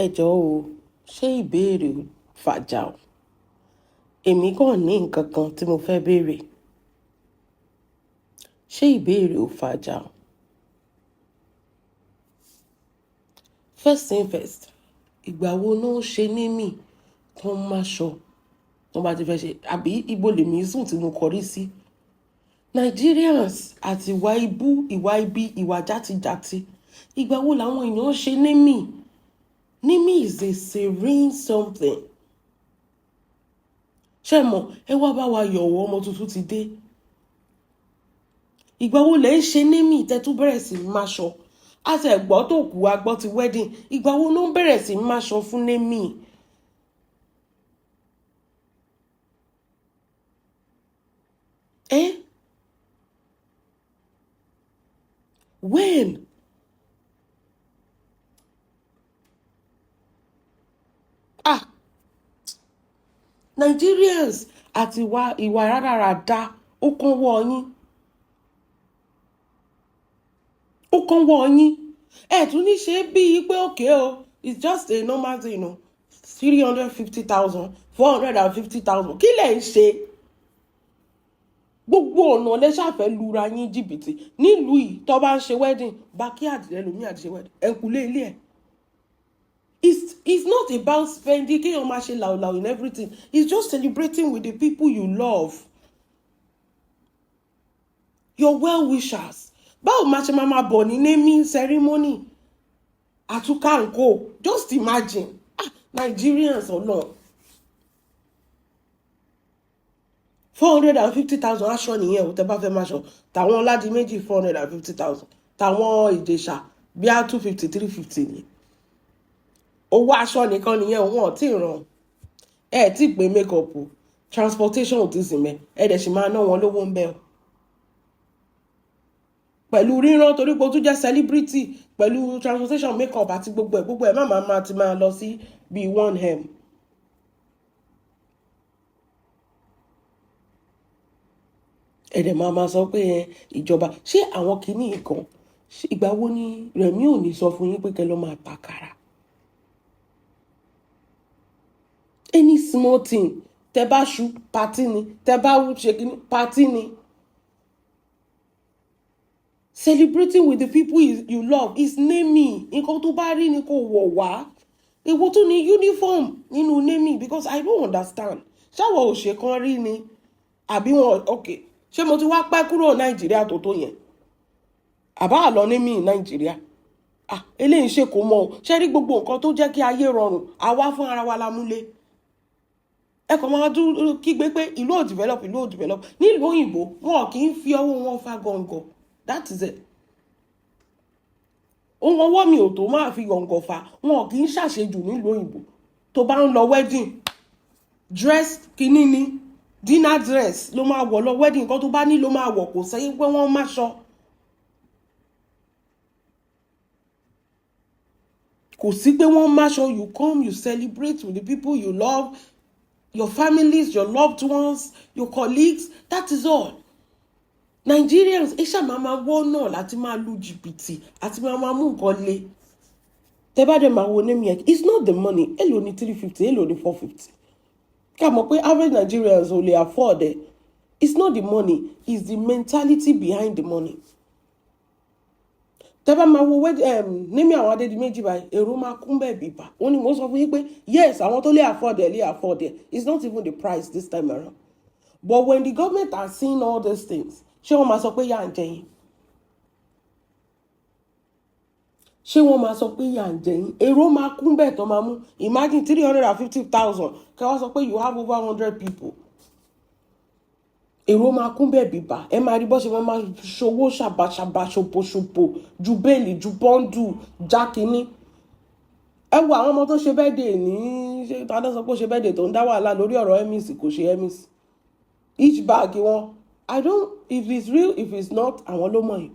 Ẹ jọ̀ọ́ o, ṣé ìbéèrè ò fàjà o? Èmi kàn ní nǹkan kan tí mo fẹ́ béèrè. Ṣé ìbéèrè ò fàjà o? First thing first, ìgbà wo ló ń ṣe naming tó ń máṣọ tó bá ti fẹ́ ṣe, àbí ibo lèmi sùn tí mo kọrí sí? Nigerians àti ìwà ibú, ìwà ibi, ìwà játijàti. Ìgbà wo làwọn èèyàn ṣe naming? Naming is a serene something. Ṣé mọ̀, ẹ wá bá wa yọ̀wọ̀, ọmọ tuntun ti dé. Ìgbà wo lẹ ń ṣe naming tẹ́ tún bẹ̀rẹ̀ sí máṣọ? A ti ẹ̀ gbọ́ tó kú, a gbọ́ ti wedding. Ìgbà wo ló ń bẹ̀rẹ̀ sí máṣọ fún naming? Eh? When? Ah! Nigerians àti ìwà rádaràda, ó kán wọ́ yín. Ó kán wọ́ yín. Ẹ tún ní ṣe bíi pé okay o, it's just a normal thing o. 350,000, 450,000. Kí lẹ̀ ń ṣe? Gbogbo ọ̀nà lẹ ṣàfẹ́ lura yín jìbìtì. Nílùú yìí, tó bá ń ṣe wedding, backyard lẹ́lòmíì àti ṣe wedding. Ẹ̀kúlé ilé ẹ̀. It's not about spending, kéèyàn máa ṣe làwùlàwù in everything. It's just celebrating with the people you love. Your well-wishers. Báwo máa ṣe máa máa bọ̀ ní naming ceremony? Àtúkà ńkọ́. Just imagine. Ah, Nigerians ọlọ́run. 450,000 aṣọ nìyẹn o, tẹ́ bá fẹ́ máa ṣọ. Tàwọn Ọládìméjì 450,000. Tàwọn Ìjẹ̀ṣà bíi 250, 350 ni. Owó aṣọ nìkan nìyẹn, òun ò tí ì ràn. Ẹ tí ì pé make up o. Transportation ò tí ì sì mẹ́. Ẹ dẹ̀ sì máa ná wọn lówó ń bẹ́ o. Pẹ̀lú ríran torí pé o tún jẹ́ celebrity, pẹ̀lú transportation, make up àti gbogbo ẹ̀ má máa máa ti máa lọ sí bíi 1M. Ẹ dẹ̀ máa máa sọ pé ẹ ìjọba ṣé àwọn kìíní kan, ìgbà wo ni Rẹ̀mí ò ní sọ fún yín pé kẹ́ lọ máa tàkàrà? Any small thing, tẹ́ bá ṣu party ni, tẹ́ bá ṣe kíní party ni. Celebrating with the people you love is naming. Nǹkan tó bá rí ni kò wọ̀ wá. Èwo tún ni uniform nínú naming? Because I don't understand. Ṣáwọ̀ ò ṣe kan rí ni? Àbí wọn, okay. Ṣé mo ti wá pẹ́ kúrò Nàìjíríà tó tó yẹn? Àbá àlọ́ naming Nàìjíríà. Ah, eléyìí ṣe kò mọ̀ o. Ṣé rí gbogbo nǹkan tó jẹ́ kí ayé rọrùn, àwa fún ara wa la múlé. Ẹ kàn máa dún kígbe pé ìlú ò develop, ìlú ò develop. Nílùú òyìnbó, wọn kì í fi ọwọ́ wọn fa gọ̀ǹgọ̀. That is it. Ohun ọwọ́ mi ò tó máa fi gọ̀ǹgọ̀ fa. Wọn kì í ṣàṣejù nílùú òyìnbó. Tó bá ń lọ wedding, dress kìíní ni, dinner dress ló máa wọ̀ lọ wedding. Nǹkan tó bá ní ló máa wọ̀, kò sẹ́yìn pé wọ́n máṣọ. Kò sí pé wọ́n máṣọ. You come, you celebrate with the people you love, your families, your loved ones, your colleagues. That is all. Nigerians, ẹ ṣáà máa máa wọ́ náà láti máa lu jìbìtì àti máa máa mú nǹkan le. Tẹ́ bá dẹ̀ máa wo naming yẹn, it's not the money. Èló ni 350, èló ni 450? Ká mọ̀ pé average Nigerians ò lè afford it. It's not the money, it's the mentality behind the money. Tẹ́ bá máa wo naming àwọn Adédìméjì báyìí, èrò máa kún bẹ́ẹ̀ bíbà. Wọ́n ní mo sọ fún yín pé yes, àwọn tó lè afford it lè afford it. It's not even the price this time around. But when the government are seeing all these things, ṣé wọ́n máa sọ pé yà ń jẹ yín? Ṣé wọ́n máa sọ pé yà ń jẹ yín? Èrò máa kún bẹ́ẹ̀ tó máa mú. Imagine 350,000, kí wọ́n sọ pé you have over 100 people. Èrò máa kún bẹ́ẹ̀ bíbà. Ẹ máa rí bó ṣe máa ṣòwò ṣàbàṣàbà, ṣòpòṣòpò, ju bẹ́ẹ̀lì, ju bọ́ńdù, jákínní. Ẹ wo àwọn ọmọ tó ṣe birthday ní, ṣé tàdé sọ pé ó ṣe birthday tó ń dá wàhálà lórí ọ̀rọ̀ Emmys, kò ṣe Emmys. Each bag wọn, I don't, if it's real, if it's not, àwọn ló mọ̀ yìí.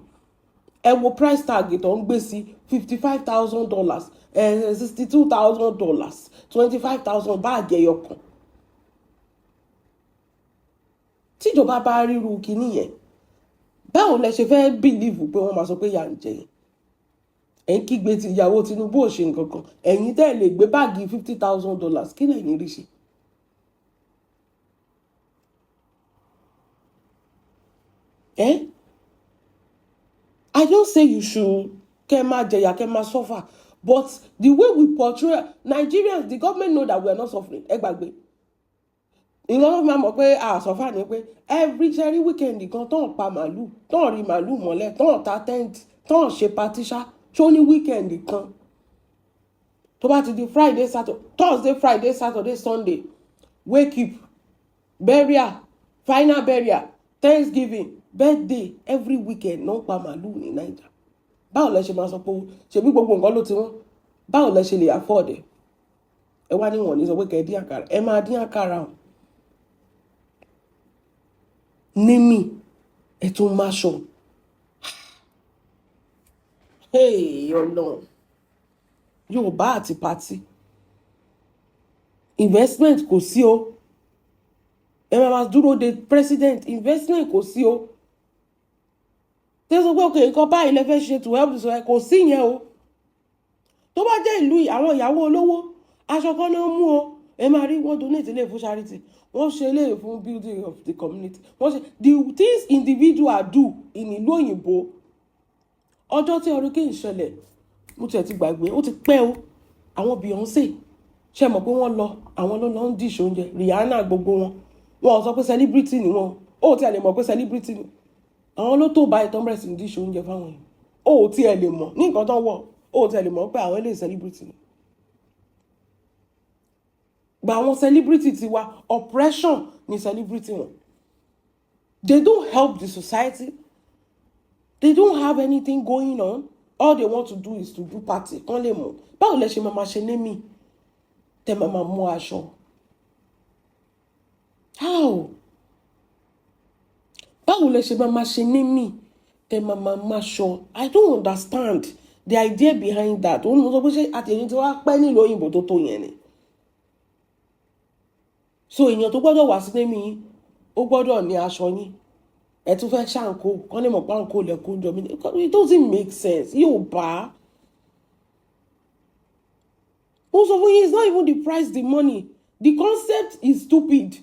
Ẹ wo price tag tó ń gbé sí $55,000, $62,000, 25,000 báàgì ẹyọ kan. Tíjọba bá ríru kinní yẹn, báwo lẹ ṣe fẹ́ believe pé wọ́n máa sọ pé yà ń jẹ yẹn? Ẹ̀ ń kígbe ti ìyàwó Tinubu ò ṣe nǹkan kan. Ẹ̀yin tẹ́ ẹ̀ lè gbé báàgì $50,000, kí lẹ̀yin rí ṣe? Eh? I don't say you should kẹ́ máa jẹ̀yà, kẹ́ máa suffer, but the way we portray Nigerians, the government know that we are not suffering. Ẹ gbàgbé nǹkan tó fi máa mọ̀ pé a suffer ni pé every cherry weekend kan tó ń pa màálù, tó ń rí màálù mọ́lẹ̀, tó ń ta tent, tó ń ṣe party ṣá. Ṣó ní weekend kan tó bá ti di Friday, Saturday, Thursday, Friday, Saturday, Sunday, wake up, burial, final burial, Thanksgiving, birthday, every weekend náà ń pa màálù ní Naija. Báwo lẹ ṣe máa sọ pé ṣebí gbogbo nǹkan ló ti wọ́n? Báwo lẹ ṣe lè afford ẹ? Ẹ wá ní wọ́n ní sọ pé kẹ́ ẹ dín àkàrà, ẹ máa dín àkàrà o. Nímì ẹ tún máa ṣọ. Hey, Ọlọ́run. Yorùbá àti party investment kò sí o. Ẹ máa dúró de president. Investment kò sí o. Tẹ́ sọ pé okay, nǹkan báyìí lẹ fẹ́ ṣe to help the society, kò sí yẹn o. Tó bá jẹ́ ìlú àwọn ìyàwó olówó, aṣọ kan náà mú o. Ẹ máa rí wọ́n donate ilé fún charity, wọ́n ṣe ilé fún building of the community, wọ́n ṣe the things individual do in ìlú òyìnbó. Ọjọ́ tí hurricane ṣẹlẹ̀, mo tiẹ̀ ti gbàgbé, ó ti pẹ́ o. Àwọn Beyonce, ṣe mọ̀ pé wọ́n lọ, àwọn ló lọ ń dish oúnjẹ, Rihanna, gbogbo wọn. Wọn sọ pé celebrity ni wọn ó tiẹ̀ lè mọ̀ pé celebrity ni àwọn ló tó báyìí tán bẹ̀rẹ̀ sí ní dish oúnjẹ fáwọn yìí. Ó tiẹ̀ lè mọ̀ ní nǹkan tó ń wọ̀, ó tiẹ̀ lè mọ̀ pé àwọn eléyìí celebrity ni. Gba àwọn celebrity tiwa, oppression ni celebrity wọn. They don't help the society. They don't have anything going on. All they want to do is to do party kán lè mọ̀. Báwo lẹ ṣe máa ma ṣe némì tẹ máa ma mú aṣọ? How? Báwo lẹ ṣe máa ma ṣe némì tẹ máa ma má ṣọ? I don't understand the idea behind that. Òun ni mo sọ pé ṣé àtẹ̀yìn tí wàá pẹ́ nílùú òyìnbó tó tó yẹn ni? So èèyàn tó gbọ́dọ̀ wá sí némì yín, ó gbọ́dọ̀ ní aṣọ yín. Ẹ tún fẹ́ ṣàǹkó kán lè mọ̀ pé àǹkó lẹ́kọ́ jọ mí. It doesn't make sense. Yóò bá ó sọ fún yín, it's not even the price, the money. The concept is stupid.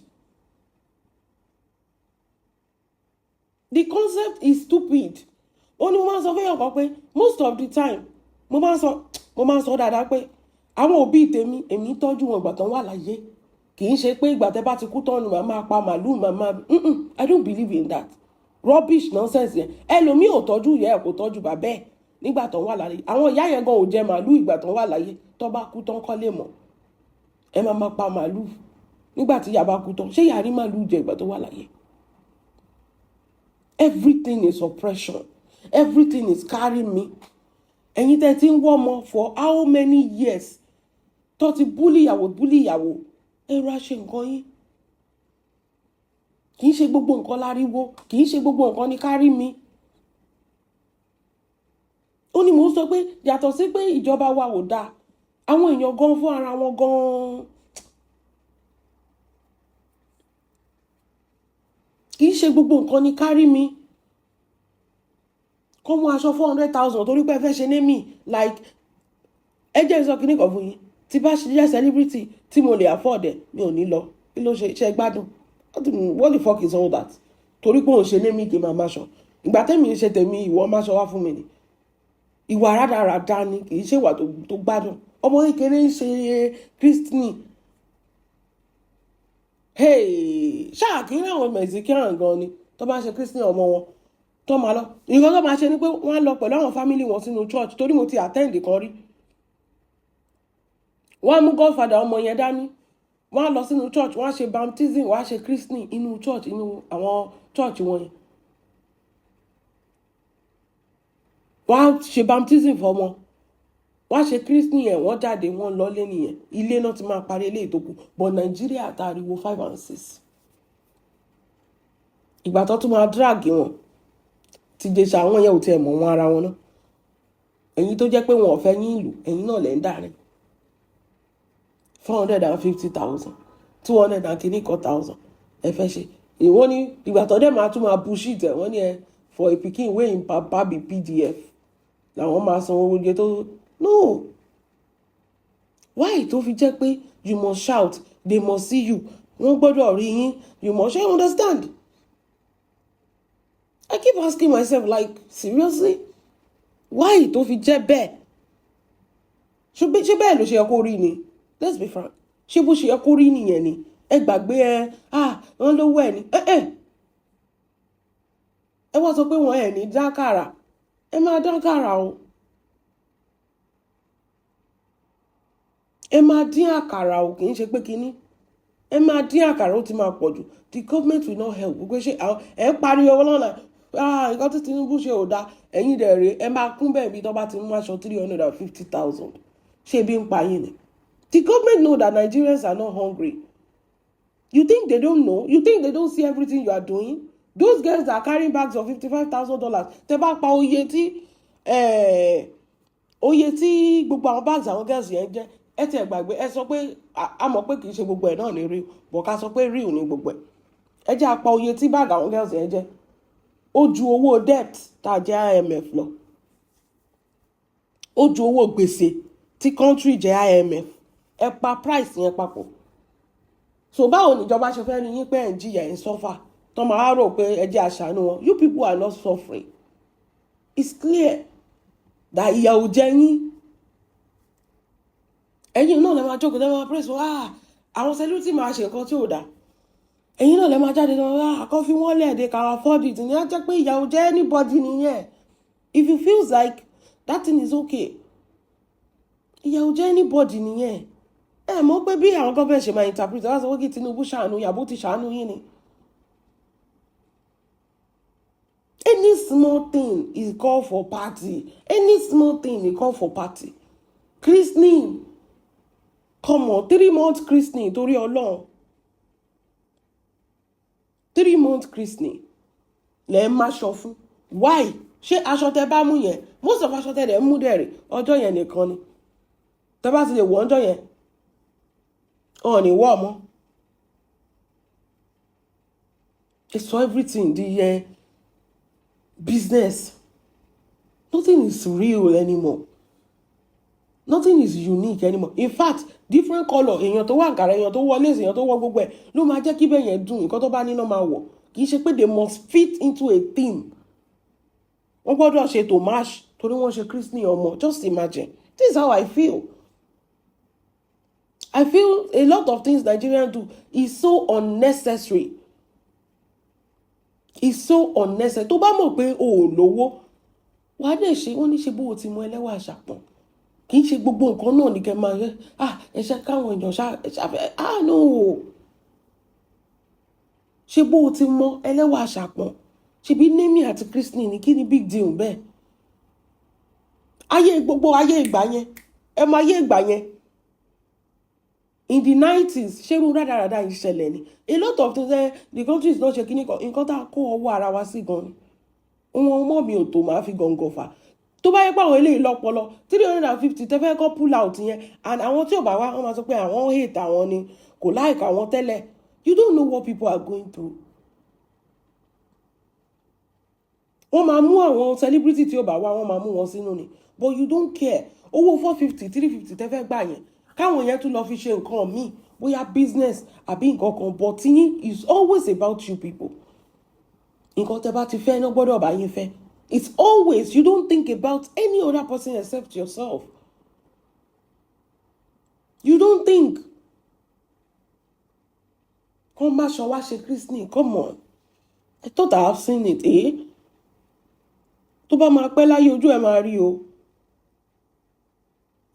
The concept is stupid. Ó ní mo máa ń sọ fún èèyàn kan pé most of the time, mo máa ń sọ dáadáa pé àwọn òbí tèmi, èmi tọ́jú wọn ìgbà tán wà láyé. Kì í ṣe pé ìgbà tẹ́ bá ti kú tán ni màá máa pa màálùú, màá máa. I don't believe in that rubbish nonsense yẹn. Ẹlòmíì ò tọ́jú ìyá ẹ̀, kò tọ́jú bàbá ẹ̀ nígbà tán wà láyé. Àwọn ìyá yẹn gan ò jẹ màálùú ìgbà tán wà láyé. Tó bá kú tán kọ́ lè mọ̀. Ẹ máa máa pa màálùú nígbà tí ìyá bá kú tán. Ṣé ìyá rí màálùú jẹ ìgbà tó wà láyé? Everything is oppression. Everything is carrying me. Ẹ̀yin tẹ́ ti ń wọ́ ọmọ for how many years, tó ti bully ìyàwó, bully ìyàwó, ẹ rà ṣe nǹkan yín. Kì í ṣe gbogbo nǹkan láriwo, kì í ṣe gbogbo nǹkan ní kárí mi. Ó ní mò ń sọ pé yàtọ̀ sí pé ìjọba wa ò dáa, àwọn èèyàn gan fún ara wọn gan. Kì í ṣe gbogbo nǹkan ní kárí mi. Kọ́ mú aṣọ 400,000 torí pé ẹ fẹ́ ṣe némì. Like, ẹ jẹ́ n sọ kíní kan fún yín. Tí bá ṣe jẹ́ celebrity tí mo lè afford ẹ̀, mi ò ní lọ. Kí ló ṣe ṣe gbádùn? What the fuck is all that? Torí pé òun ṣe némì, kì í máa máṣọ. Ìgbà tẹ́mi ń ṣe tèmi, ìwọ máṣọ wá fún mi ni. Ìwà rádaràda ni, kì í ṣe ìwà tó gbádùn. Ọmọ kékeré ń ṣe christening. Hey, ṣáà kí ní àwọn Mexican gan ni tó bá ń ṣe christening ọmọ wọn tó máa lọ. Nǹkan tó máa ṣe ni pé wọ́n á lọ pẹ̀lú àwọn family wọn sínú church, torí mo ti attend kan rí. Wọ́n á mú godfather ọmọ yẹn dání, wọ́n á lọ sínú church, wọ́n á ṣe baptism, wọ́n á ṣe christening inú church, inú àwọn church wọn yẹn. Wọ́n á ṣe baptism fọmọ, wọ́n á ṣe christening yẹn, wọ́n jáde, wọ́n lọ lé nìyẹn. Ilé náà ti máa parí eléyìí tó kù. But Nàìjíríà àtàríwo 5 and 6, ìgbà tó tún máa drag wọn ti jẹsà, àwọn yẹn ò tiẹ̀ mọ̀ wọn ara wọn náà. Ẹ̀yin tó jẹ́ pé wọn ò fẹ́ yín ìlú, ẹ̀yin náà lẹ́ ń dàrin 450,000, 200 and kìíní kan thousand ẹ fẹ́ ṣe. Ìwọ́n ní ìgbà tó dẹ̀ máa tún máa bullshit ẹ̀. Wọ́n ní ẹ for a pikin wey im papa be PDF. Làwọn máa san owó oúnjẹ tó no. Why tó fi jẹ́ pé you must shout, they must see you, wọ́n gbọ́dọ̀ rí yín, you must ṣe understand? I keep asking myself, like, seriously, why tó fi jẹ́ bẹ́ẹ̀? Ṣé bẹ́ẹ̀ ló ṣe yẹ kó rí ni? Let's be frank, ṣé bó ṣe yẹ kó rí nìyẹn ni? Ẹ gbàgbé ẹ, ah, wọ́n lówó ẹ ní ẹ ẹ ẹ wá sọ pé wọ́n ẹ̀ ní dákàrà, ẹ máa dákàrà o, ẹ máa dín àkàrà o. Kì í ṣe pé kínní, ẹ máa dín àkàrà, ó ti máa pọ̀ jù. The government will not help. Gbogbo ṣe ẹ ń pariwo lọ́nà, ah, nǹkan tí Tinubu ṣe ò dáa. Ẹ̀yin dẹ̀ rèé, ẹ máa kún bẹ́ẹ̀ bí tó bá ti mú aṣọ 350,000. Ṣé ebi ń pa yín ni? The government know that Nigerians are not hungry. You think they don't know? You think they don't see everything you are doing? Those girls that are carrying bags of $55,000, tẹ bá pa oye tí gbogbo àwọn bags àwọn girls yẹn jẹ́, ẹ tiẹ̀ gbàgbé, ẹ sọ pé a mọ̀ pé kì í ṣe gbogbo ẹ̀ náà ní real, but ká sọ pé real ní gbogbo ẹ̀. Ẹ jẹ́ apá oye tí bag àwọn girls yẹn jẹ́, ó ju owó debt tá a jẹ́ IMF lọ, ó ju owó gbèsè tí country jẹ́ IMF. Ẹ pa price yẹn papọ̀. So báwo níjọba ṣe fẹ́ rí yín pé ẹ̀ ń jìyà, ẹ̀ ń suffer, tó máa rò pé ẹ jẹ́ àṣàánú wọn? You people are not suffering. It's clear that ìyà ò jẹ yín. Ẹ̀yin náà lè máa jókòó, lè máa press, ah, àwọn celebrity máa ṣe nǹkan tí ò dáa, ẹ̀yin náà lè máa jáde lọ, ah, kọ́ fi wọ́n lẹ̀, they can afford it. Ní á jẹ́ pé ìyà ò jẹ anybody nìyẹn. If you feels like that thing is okay, ìyà ò jẹ anybody nìyẹn. Ẹ mọ̀ pé bí àwọn gọ́ọ̀mẹ̀ ṣe máa interpret, wá sọ pé kí Tinubu ṣàánú yàbó ti ṣàánú yín ni. Any small thing is call for party. Any small thing is call for party. Christening, come on, 3 months christening, torí Ọlọ́run, 3 months christening lẹ́ ń máṣọ fún. Why? Ṣé aṣọ tẹ bá mú yẹn, most of aṣọ tẹ dẹ̀ ń mú dẹ̀rẹ̀, ọjọ́ yẹn nìkan ni. Tẹ bá ti lè wọ̀ ọjọ́ yẹn, ọ̀ ní wọ́ ọmọ. It's for everything the business. Nothing is real anymore, nothing is unique anymore. In fact, different colour, èèyàn tó wà àǹkàrà, èèyàn tó wọ lace, èèyàn tó wọ gbogbo ẹ̀ ló máa jẹ́ kí bẹ́ẹ̀ yẹn dùn. Nǹkan tó bá níná máa wọ̀, kì í ṣe pé they must fit into a theme. Wọ́n gbọ́dọ̀ ṣe to match torí wọ́n ṣe christening ọmọ. Just imagine. This is how I feel. I feel a lot of things Nigerians do is so unnecessary, is so unnecessary. Tó bá mọ̀ pé o ò lówó, wàá dẹ̀ ṣe. Wọ́n ní ṣe bó o ti mọ ẹlẹ́wà àṣàpọ̀n. Kì í ṣe gbogbo nǹkan náà ní kẹ́ máa ah, ẹ ṣe káwọn èèyàn ṣá ṣàfẹ́. Ah, no, ṣe bó o ti mọ ẹlẹ́wà àṣàpọ̀n, ṣebí naming àti christening ní, kí ni big deal bẹ́ẹ̀? Ayé gbogbo ayé ìgbà yẹn, ẹ mọ ayé ìgbà yẹn in the 90s, ṣerú rádaràda yìí ṣẹlẹ̀ ni? A lot of things, the country is not ṣe kíní kan. Nǹkan tá a kó ọwọ́ ara wa sí gan ni. Ohun ọmọ mi ò tó máa fi gàngàn fà. Tó bá yẹ pé àwọn eléyìí lọ́pọlọ, 350 tẹ́fẹ́ kọ́ pull out yẹn, and àwọn tí ò bá wá, wọ́n máa sọ pé àwọn hate àwọn ni, kò like àwọn tẹ́lẹ̀. You don't know what people are going through. Wọ́n máa mú àwọn celebrity tí ò bá wá, wọ́n máa mú wọn sínú ni, but you don't care. Owó 450, 350 tẹ́fẹ́ gbà yẹn, káwọn yẹn tún lọ fi ṣe nǹkan míì, bóyá business àbí nǹkan kan, but yín is always about you people. Nǹkan tẹ́ bá ti fẹ́ náà gbọ́dọ̀ bá yín fẹ́. It's always, you don't think about any other person except yourself. You don't think. Kọ́ má ṣọ wá ṣe christening, come on. I thought I have seen it, eh? Tó bá máa pẹ́ láyé, ojú ẹ̀ máa rí o.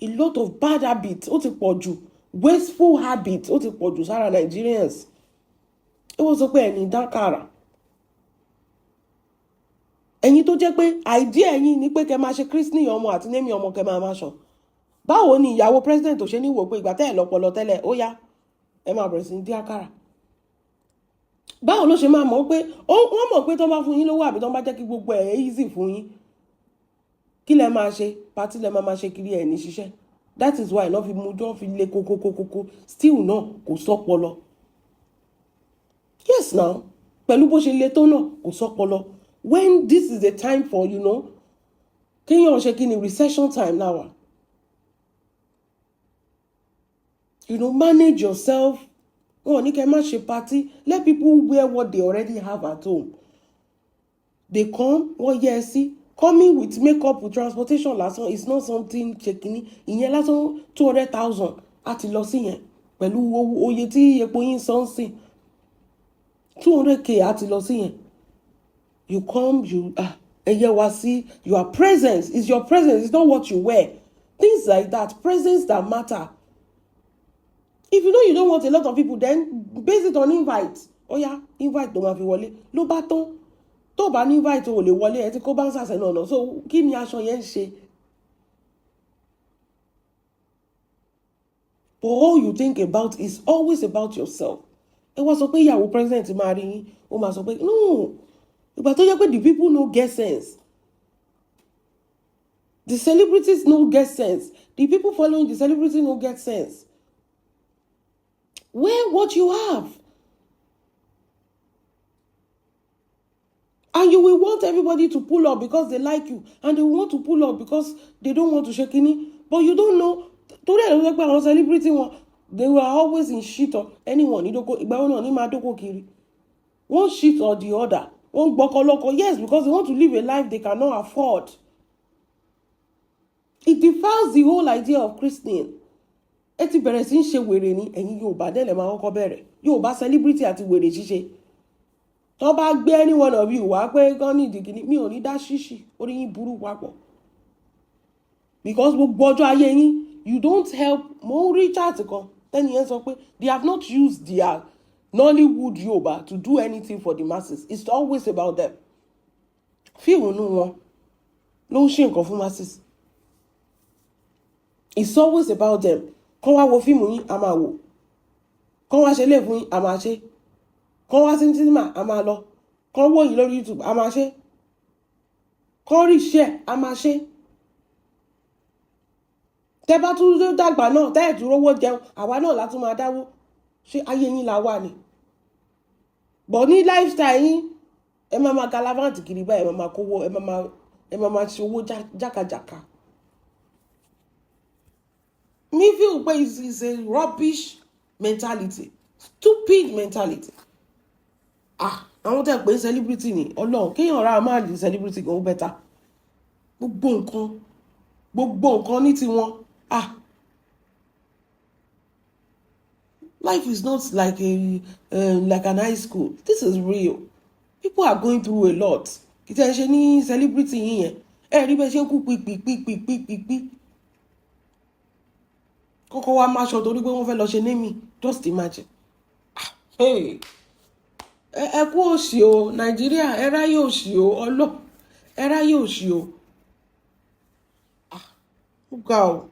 A lot of bad habits ó ti pọ̀ jù, wasteful habits ó ti pọ̀ jù sára Nigerians. Ó wọ́n sọ pé ẹni dákàrà. Ẹ̀yin tó jẹ́ pé idea ẹ̀yin ni pé kẹ́ máa ṣe christening ọmọ àti naming ọmọ, kẹ́ máa máa ṣọ. Báwo ni ìyàwó president ò ṣe ní wò pé ìgbà tẹ́ ẹ̀ lọ́pọlọ tẹ́lẹ̀, ó yá, ẹ máa bẹ̀rẹ̀ sí ní dín àkàrà? Báwo ló ṣe máa mọ̀ pé wọ́n mọ̀ pé tó bá fún yín lówó àbí tó bá jẹ́ kí gbogbo ẹ̀ easy fún yín, kí lẹ máa ṣe? Party lẹ máa máa ṣe kiri, ẹ̀ ní ṣiṣẹ́. That is why náà fi mú jọ́ fi lé kókókókókó. Still náà kò sọ́pọlọ. Yes now, pẹ̀lú bó ṣe le tó náà, kò sọ́pọlọ. When this is the time for Kéèyàn ṣe kí ni, recession time now wà. Manage yourself. Wọn ò ní kẹ́ má ṣe party. Let people wear what they already have at home. They come, wọ́n yẹ ẹ sí. Coming with makeup, with transportation lásán is not something ṣe kínní. Ìyẹn lásán, 200,000 á ti lọ sí yẹn pẹ̀lú owó oye tí epo yín san sí. 200K á ti lọ sí yẹn. You come, you, ah, ẹ yẹ wá sí. Your presence is your presence. It's not what you wear. Things like that, presence that matter. If you know you don't want a lot of people, then base it on invite. Ó yá, invite ló máa fi wọlé, ló bá tán. Tó bá ní invite, o lè wọlé. Ẹ ti kó bá ń sàṣẹ náà lọ. So kí ni aṣọ yẹn ń ṣe? But all you think about is always about yourself. Ẹ wá sọ pé ìyàwó president máa rí yín, ó máa sọ pé no. Ìgbà tó jẹ́ pé the people no get sense, the celebrities no get sense, the people following the celebrity no get sense. Wear what you have, and you will want everybody to pull up because they like you, and they want to pull up because they don't want to ṣe kínní, but you don't know. Torí ẹ̀ ló jẹ́ pé àwọn celebrity wọn, they were always in shit or anyone ní dóko. Ìgbà wọn náà ní máa dóko kiri, one shit or the other. Wọ́n gbọ́kọ lọ́kọ, yes, because they want to live a life they cannot afford. It defiles the whole idea of christening. Ẹ ti bẹ̀rẹ̀ sí ń ṣe wèrè ní ẹ̀yin Yorùbá dẹ́lẹ̀ máa kọ́kọ́ bẹ̀rẹ̀ Yorùbá celebrity àti wèrè ṣíṣe. Tó bá gbé any one of you wá pé kán ní ìdìgínní, mi ò ní dá ṣíṣì. Orí yín burú papọ̀, because gbogbo ọjọ́ ayé yín, you don't help. Mo ń rí chat kan tẹ́ni yẹn sọ pé they have not used their Nollywood Yorùbá to do anything for the masses. It's always about them. Fíìmù inú wọn ló ń ṣe nǹkan fún masses. It's always about them. Kán wá wo fíìmù yín, a máa wò. Kán wá ṣe lé fún yín, a máa ṣe. Kán wá sí cinema, a máa lọ. Kán wò yín lórí YouTube, a máa ṣe. Kán rí share, a máa ṣe. Tẹ bá tún dàgbà náà, tẹ́ ẹ̀ tún rówó jẹun, àwa náà la tún máa dáwó. Ṣé ayé yín la wà ni? Bọ̀ ní lifestyle yín, ẹ máa máa galavant kiri báyìí, ẹ máa máa kówó, ẹ máa máa ṣe owó jákàjàkà. Mi feel pé it's a rubbish mentality, stupid mentality. Ah, àwọn tẹ́ pé celebrity ni, Ọlọ́run, kéèyàn ra máa lè celebrity gan, ó better. Gbogbo nǹkan, gbogbo nǹkan ní tiwọn. Ah, life is not like an high school. This is real. People are going through a lot. Kì í tẹ́ ẹ ṣe ní celebrity yín yẹn. Ẹ rí bẹ́ẹ̀ ṣe ń kú pípípípípípí, kọ́kọ́ wá máṣọ torí pé wọ́n fẹ́ lọ ṣe naming. Just imagine. Ah, hey. Ẹ kú òṣì o, Nàìjíríà. Ẹ ráyè òṣì o. Ọlọ́ ẹ ráyè òṣì o. Ah, ó ga o.